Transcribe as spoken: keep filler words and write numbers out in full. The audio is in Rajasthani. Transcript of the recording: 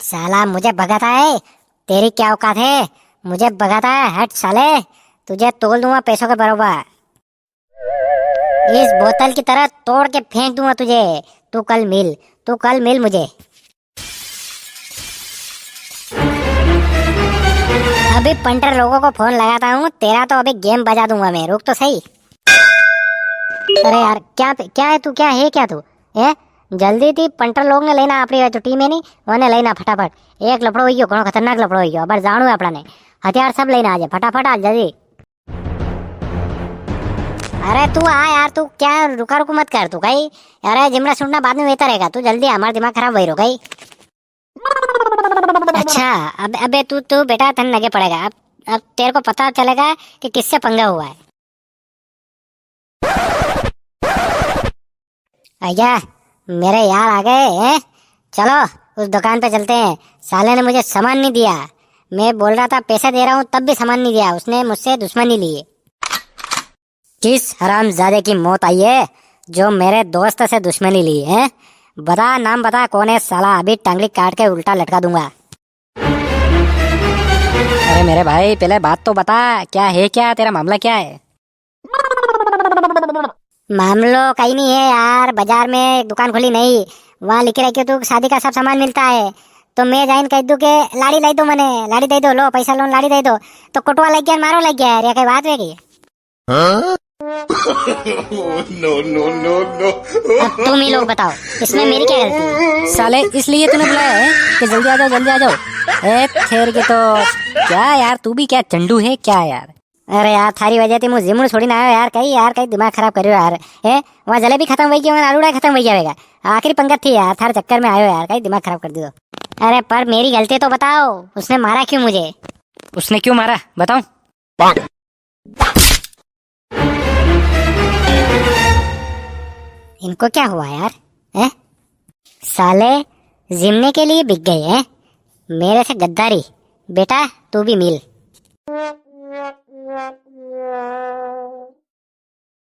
साला, मुझे भगाता है? तेरी क्या औकात है? मुझे भगाता है? हट साले, तुझे तोल दूंगा पैसों के बरोबर। इस बोतल की तरह तोड़ के फेंक दूंगा तुझे। तू कल मिल, तू कल मिल मुझे। अभी पंटर लोगों को फोन लगाता हूँ, तेरा तो अभी गेम बजा दूंगा मैं, रुक तो सही। अरे यार, क्या, क्या है तू, क्या है, क्या तू, है? जल्दी थी पंटर लोग ने लेना, आपरी जो टीम है नी, वने लेना फटाफट। एक लफड़ो हुई गयो, घणो खतरनाक लफड़ो हुई गयो, अबार जाणू है आपणा ने। हथियार सब लेना आज, फटाफट आ जल्दी। अरे तू आ यार, तू क्या रुका रुक मत कर तू कई। अरे जिमड़ा सुनना बाद में बेहतर रहेगा, तू जल्दी आ, हमारा दिमाग खराब वही रो कई। अच्छा, अब, अबे तू, तू बेटा, तन लगे पड़ेगा। अब, अब तेरे को पता चलेगा कि किससे पंगा हुआ है। आजा, मेरे यार आ गए हैं। चलो, उस दुकान पे चलते हैं। साले ने मुझे सामान नहीं दिया। मैं बोल रहा था पैसे दे रहा हूँ, तब भी सामान नहीं दिया। उसने मुझसे दुश्मनी ली है। किस हरामजादे की मौत आई है जो मेरे दोस्त से दुश्मनी ली है? बता, नाम बता, कौन है साला? अभी टांगली काट के उल्टा लटका दूंगा। अरे मेरे भाई, पहले बात तो बता, क्या है क्या तेरा मामला, क्या है? मामलो कई नहीं है यार, बाजार में एक दुकान खुली नई, वहाँ लिख रखी तू शादी का सब सामान मिलता है, तो मैं जाइन कह दूँ के लाड़ी लाई दो मने, लाड़ी दे दो, लो पैसा लो, लाड़ी दे दो, तो कुटवा लग गया, मारो लग गया यार, ये कई बात है की? हाँ? No, no, no, no। अब तुम ही लोग बताओ, इसमें मेरी क्या गलती है? साले, इसलिए तूने बुलाया है कि जल्दी आ जाओ, जल्दी आ जाओ। ए, ठहर के तो, क्या यार, तू भी क्या चंडू है क्या यार? अरे यार, थारी वजह थी मूं जिमणो छोड़ी ने आयो यार, कई यार, कई दिमाग खराब करियो यार। ए, वहाँ जलेबी खत्म हुई गई, वहाँ आलूड़ा खत्म हुई जावेगा। आखिरी पंगत थी यार, थारे चक्कर में आयो यार, कई दिमाग खराब कर दियो। अरे पर मेरी गलती तो बताओ, उसने मारा क्यों मुझे? उसने क्यों मारा, बताओ। इनको क्या हुआ यार, हैं? साले जिमने के लिए बिक गए हैं, मेरे से गद्दारी। बेटा, तू भी मिल।